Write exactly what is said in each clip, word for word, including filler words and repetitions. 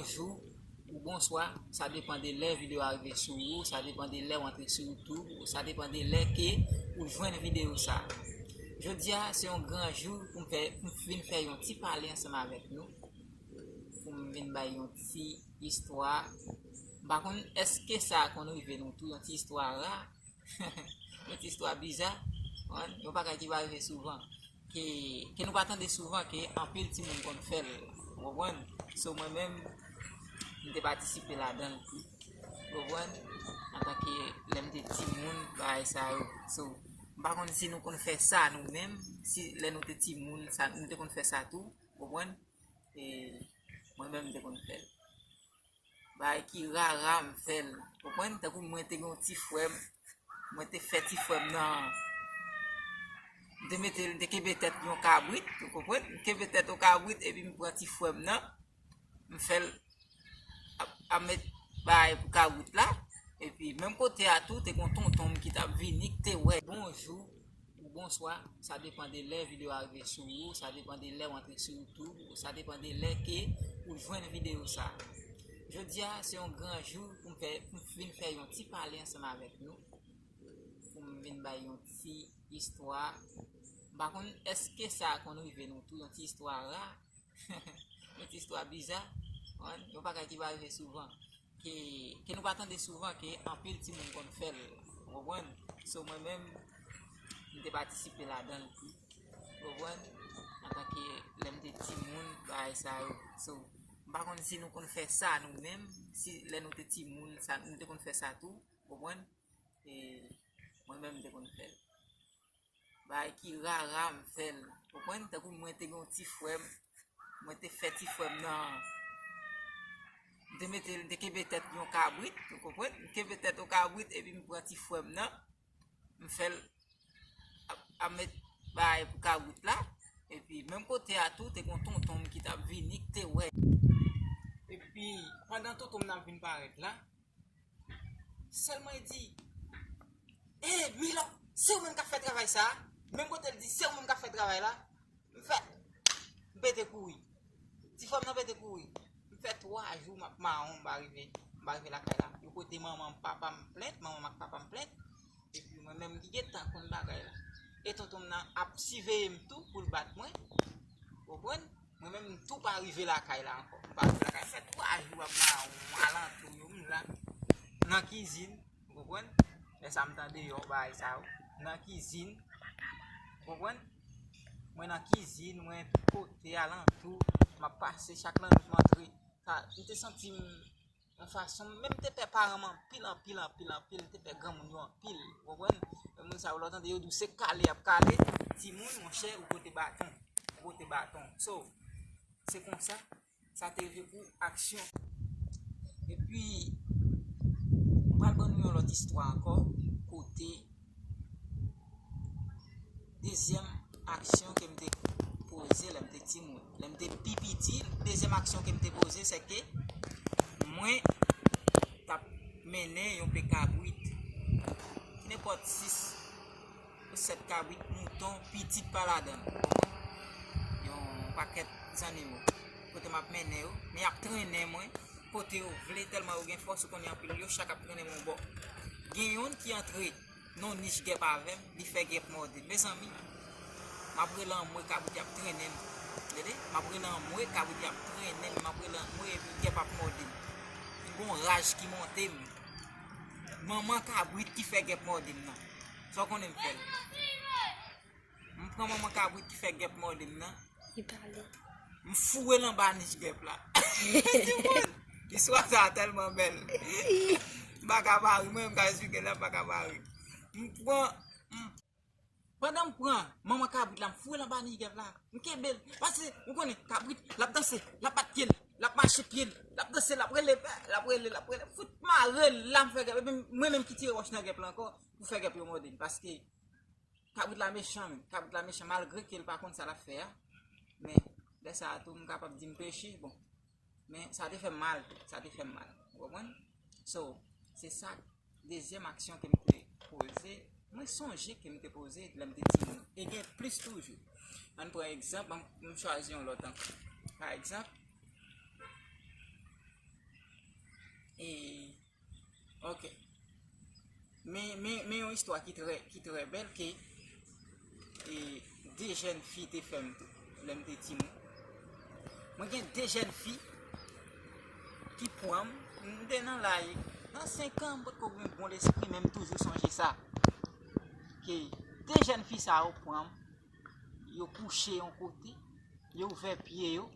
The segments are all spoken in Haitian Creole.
Bonjou ou bonswa, sa depann de lè videyo a rive sou ou, sa depann de lè w antre sou YouTube, sa depann de lè ke ou jwenn videyo sa. Jodi a, se yon gran jou pou m fè, pou m vin fè yon ti pale ansanm avèk nou, pou m vin bay yon ti istwa. M pa konn èske sa konn rive nou tou, yon ti istwa ra, yon ti istwa biza, yon bagay ki pa rive souvan, ke, ke nou pa tande souvan, ke anpil timoun konn fè l, ou konprann? So, mwen menm, m te patisipe ladan l tou, ou konprann? Antanke lè m te timoun, bagay sa yo. So, m pa konn si nou konn fè sa nou menm, si lè nou te timoun, sa, nou te konn fè sa tou, ou konprann? E mwen menm, m te konn fè l. Bagay ki rara, m fè l. Konprann? Tankou mwen te gen yon ti frè m, mwen te fè ti frè m nan, m te mete l, m te kenbe tèt yon kabrit, ou konprann? M kenbe tèt yon kabrit, epi m pran ti frè m nan, m fè l ap, ap met bagay pou kabrit la. Epi, menm kote a tou, te gen yon tonton m ki t ap vini, ki te wè. Bonjou ou bonswa, sa depann de lè videyo a rive sou ou, sa depann de lè w antre sou YouTube, sa depann de lè ke ou jwenn videyo sa. Jodi a, se yon gran jou pou m fè, pou m vin fè yon ti pale ansanm avèk nou, pou m vin bay yon ti istwa. M pa konn èske sa konn rive nou tou, yon ti istwa ra, yon ti istwa biza, yon bagay ki pa rive souvan, ke, ke nou pa tande souvan, ke anpil timoun konn fè l, ou konprann? So, mwen menm, m te patisipe ladan l tou, ou konprann? Antanke lè m te timoun, bagay sa yo. So, m pa konn si nou konn fè sa nou menm, si lè nou te timoun, sa, nou te konn fè sa tou, ou konprann? E mwen menm, m te konn fè l. Bagay ki rara, m fè l. Konprann? Tankou mwen te gen yon ti frè m, mwen te fè ti frè m nan, m te mete l, m te kenbe tèt yon kabrit, ou konprann? M kenbe tèt yon kabrit, epi m pran ti frè m nan, m fè l ap, ap met bagay pou kabrit la. Epi, menm kote a tou, te gen yon tonton m ki t ap vini, ki te wè. Epi, pandan tonton m nan ap vin parèt la, sèlman li di, "E, Milo, se ou menm k ap fè travay sa a?" Menm kote l di, "Se ou menm k ap fè travay la." M fè, m pete kouri. Ti frè m nan pete kouri. M fè twa jou m ap mawon, m pa rive, m pa rive lakay la. Yo pote manman m, papa m plent, manman m ak papa m plent. Epi mwen menm ki gentan konn bagay la. E tonton m nan ap siveye m tou pou l bat mwen. Ou konprann? Mwen menm, m tou pa rive lakay la ankò. M pa rive lakay. Fè twa jou ap mawon alantou yo, m la nan kizin, ou konprann? Lè sa m t andeyò, bagay sa yo. Nan kizin, ou konprann? Mwen nan kizin, mwen tout kote alantou, m ap pase chak lannuit m antre. Sa, m te santi m yon fason, men m te pè paran m anpil, anpil, anpil, anpil, m te pè granmoun yo anpil, ou konprann? Men moun sa yo, lè w tande yo di w se kale y ap kale, timoun, monchè, ou pote baton, ou pote baton. So, se konsa, sa te rive pou aksyon. Epi, m pral ban nou yon lòt istwa ankò, kote dezyèm aksyon ke m te poze lè m te timoun. Lè m te pi piti, dezyèm aksyon ke m te poze, se ke mwen t ap mennen yon pe kabrit, nenpòt sis ou sèt kabrit, mouton, pitit pa ladan l. Yon pakèt zannimo. Kote m ap mennen yo, men y ap trennen mwen kote yo vle, tèlman yo gen fòs, ou konnen anpil yo chak ap trennen m yon bò. Gen youn ki antre nan nich gèp avè m, li fè gèp mòde m. Mezanmi, m ap rele anmwe, kabrit y ap trennen m. Tande? M ap rele anmwe, kabrit y ap trennen m. M ap rele anmwe, epi gèp ap mòde m. M gon raj ki monte m. Manman kabrit ki fè gèp mòde m nan. Sa w konnen m fè l? M pran manman kabrit ki fè gèp mòde m nan. Li pale. M foure l anba nich gèp la. Timoun, istwa sa a tèlman bèl. M pa ka pa ri, mwen menm m ka esplike l la, m pa ka pa ri. M pran, m, pandan m pran manman kabrit la, m foure l anba nich gèp la. M kenbe l. Paske, ou konnen, kabrit, l ap danse, l ap bat pye l, l ap mache pye l, l ap danse, l ap rele, l ap rele, l ap rele. Fout mare l la, m fè gèp. Epi mwen menm ki tire wòch nan gèp la ankò, pou fè gèp yo mòde m. Paske, kabrit la mechan, men. Kabrit la mechan, malgre ke l pa konn sa l ap fè a. Men, lè sa a tou, m kapab di m peche, bon. Men, sa te fè m mal, sa te fè m mal. Ou konprann? So, se sa, dezyèm aksyon ke m te poze, mwen sonje ke m te poze lè m te timoun. E gen plis toujou. Ann pran egzanp, ann, m chwazi yon lòt ankò. Pa egzanp, Men, men, men yon istwa ki trè, ki trè bèl ke e, de jèn fi te fè m tou, lè m te timoun. Mwen gen de jèn fi ki pran m, m te nan laj, nan senk an, m potko gen bon lespri, men m toujou sonje sa. Ke de jèn fi sa yo pran m, yo kouche yon kote, yo ouvè pye yo,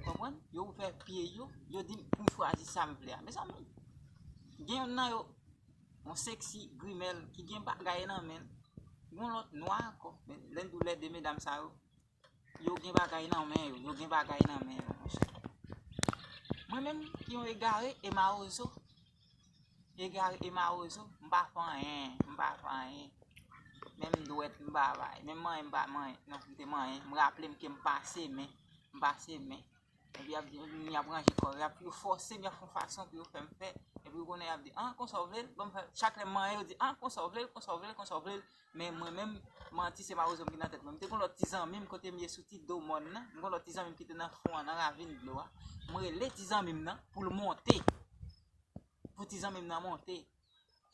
konprann? Yo ouvè pye yo, yo di m pou m chwazi sa m vle a. Mezanmi, gen youn nan yo, yon seksi grimèl ki gen bagay nan men l. Gon lòt nwa ankò. Men lè n di w lè de medam sa yo, yo gen bagay nan men yo, yo gen bagay nan men yo, monchè. Mwen menm ki yon egare e mawozo, egare e mawozo, m pa fè anyen, m pa fè anyen. Menm dwèt m pa bay, menm manyen m pa manyen, non, m te manyen, m raple m ke m pase men, m pase men. Epi y ap di, y ap ranje kò yo, y ap, yo fòse m, y ap fè yon fason pou yo fè m fè. Epi ou konnen y ap di, an, konsa w vle l, ban m fè, chak lè m manyen, yo di, an, konsa w vle l, konsa w vle l, konsa w vle l. Men mwen menm, manti se mawozo m ki nan tèt mwen. M te gon lòt ti zanmi m kote m ye sou ti do mòn nan, m gon lòt ti zanmi m ki te nan fon an, nan ravin dlo a. M rele ti zanmi m nan pou l monte. Pou ti zanmi m nan monte.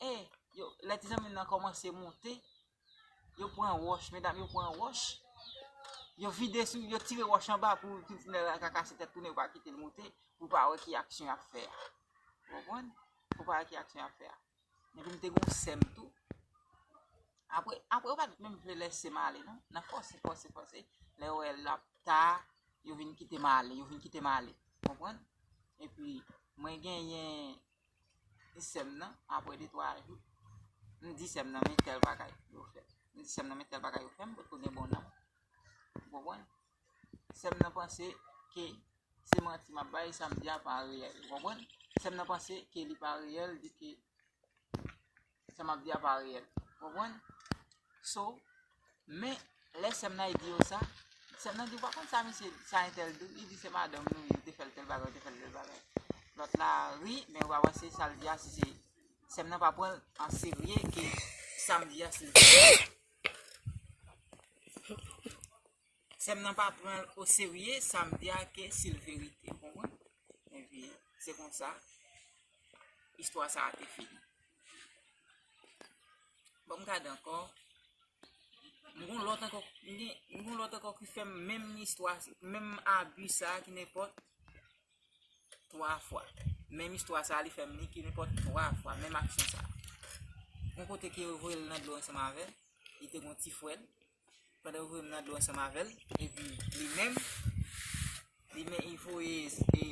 E, yo, lè ti zanmi m nan kòmanse monte, yo pran wòch, medam yo pran wòch, yo vide sou, yo tire wòch anba pou, pou ti nèg la ka kase tèt tounen, yo pa kite l monte, pou pa wè ki aksyon y ap fè a. Ou konprann? Pou pa wè ki aksyon y ap fè a. Epi m te gon sè m tou. Apre, apre yo pa t menm vle lèse m ale, non. Nan fòse, fòse, fòse. Lè yo wè l ap ta, yo vin kite m ale, yo vin kite m ale. Konprann? Epi, mwen genyen sè m nan, apre de twa jou, m di sè m nan, men tèl bagay yo fè. M di sè m nan, men tèl bagay yo fè m, potko gen bon nanm. Ou konprann? Sè m nan panse ke se manti m ap bay, sa m di a pa reyèl. Ou konprann? Sè m nan panse ke li pa reyèl, di ke sa m ap di a pa reyèl. Ou konprann? So, men, lè sè m nan di yo sa, sè m nan di, ou pa konn sa misye, sa entèl di w, li di se madanm nou, li te fè l tèl bagay, li te fè l tèl bagay. Lòt la ri, men ou pa panse sa l di a, si se, sè m nan pa pran l an serye ke sa m di a, si l Sè m nan pa pran l oserye, sa m di a ke se l verite, ou konprann? Epi, se konsa, istwa sa a te fini. Bon, m gade ankò. M gon lòt ankò, m gen, m gon lòt ankò ki fè m menm istwa, menm abi sa a ki nenpòt twa fwa. Menm istwa sa a li fè m li ki nenpòt twa fwa, menm aksyon sa a. Gon kote ke yo voye l nan dlo ansanm avè l, li te gon ti frè l. Pandan yo voye m nan dlo ansanm avè l, epi li menm, li menm li voye e,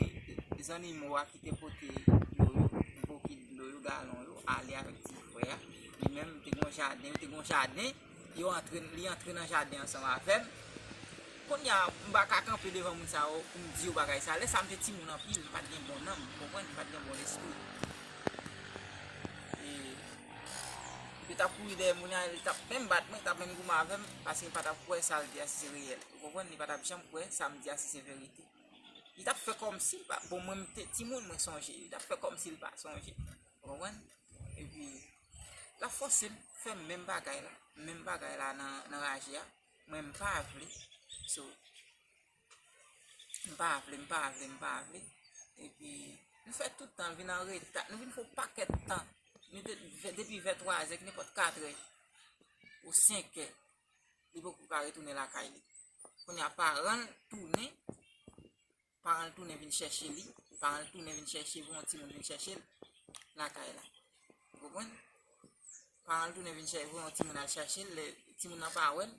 e, zannimo a ki te pote dlo yo, bokit dlo yo, galon yo, ale avèk ti frè a. Li menm, te gon jaden, yo te gon jaden, yo antre, li antre nan jaden ansanm avè m. Kounye a, m pa ka kanpe devan moun sa yo pou m di yo bagay sa. Lè sa a, m te timoun anpil, m pa t gen bon nanm, ou konprann, m pa t gen bon lespri. E, yo t ap kouri dèyè moun nan, li t ap menm bat mwen, li t ap menm goumen avè m, paske li pa t ap kwè sa l di a si se reyèl. Ou konprann? Li pa t ap janm kwè sa m di a si se verite. Li t ap fè kòmsi l pa, bon, mwen, m te timoun, mwen sonje. Li t ap fè kòmsi l pa sonje. Ou konprann? Epi, l ap fòse m fè menm bagay la, menm bagay la nan, nan raje a. Mwen, m pa vle. So, m pa vle, m pa vle, m pa vle. Epi, nou fè tout tan, l vin an reta, nou vin fè yon pakèt tan. Nou te, vè, depi vè twazè, ki nenpòt katrè ou senkè, li poko ka retounen lakay li. Kounye a, paran l tounen, paran l tounen vin chèche li, paran l tounen vin chèche, voye yon timoun vin chèche l lakay la. Ou konprann? Paran l tounen vin chèche, voye yon timoun al chèche l, lè timoun nan pa wè l,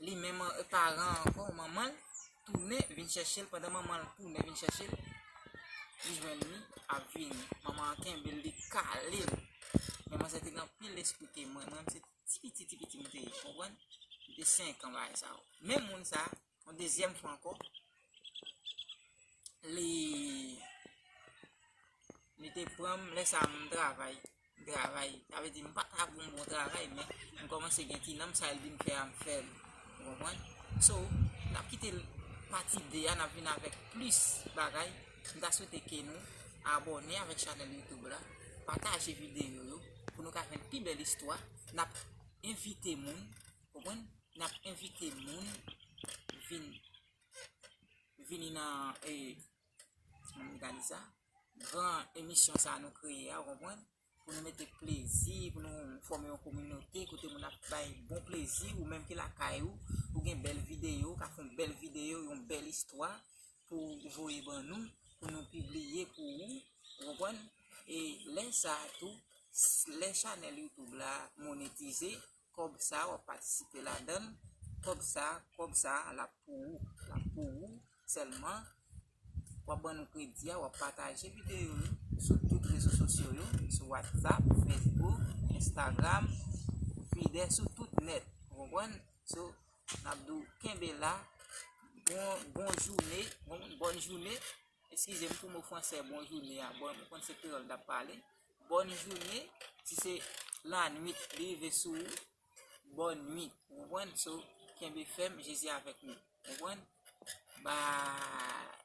li menm, e, paran ankò, manman l tounen vin chèche l, pandan manman l tounen vin chèche l, li jwenn li ap vini. Manman an kenbe l, li kale l. Men manzè te gen anpil lespri ke mwen, mwen se ti piti, ti piti m te ye, konprann? M te senk an bagay sa yo. Menm moun sa, yon dezyèm fwa ankò, li, li te pran m, lè sa a m travay, m travay, sa vle di m pa t ap yon bon travay, men m kòmanse gen ti nanm, sa l vin fè a m fè l, ou konprann? So, n ap kite l pati de a, n ap vin avèk plis bagay. M ta swete ke nou abòne avèk chanèl YouTube la, pataje videyo yo, pou nou ka jwenn pi bèl istwa. N ap envite moun, konprann? N ap envite moun vin, vini nan, e, kòman m ka di sa? Gran emisyon sa a nou kreye a, ou konprann? pou nou mete plezi, pou nou fòme yon kominote kote moun ap bay bon plezi, ou menm ki lakay ou, ou gen bèl videyo, ou ka fè yon bèl videyo, yon bèl istwa pou voye ban nou, pou nou pibliye pou ou, ou konprann? E lè sa a tou, lè chanèl YouTube la monetize, kòb sa a w ap patisipe ladan l, kòb sa a, kòb sa a, l ap pou ou, l ap pou ou sèlman. W ap ban nou kredi a, w ap pataje videyo yo sou tout rezo sosyo yo, sou WhatsApp, Facebook, Instagram, Twitter, sou tout nèt, ou konprann? So, n ap di w kenbe la, bon, bon jounen, bon, bòn jounen, eskize m pou mo fransè bon jounen a, bon, m konn se kreyòl n ap pale, bòn jounen, si se lannuit li rive sou ou, bòn nuit, ou konprann? So, kenbe fèm, Jezi avèk nou, ou konprann? Bye.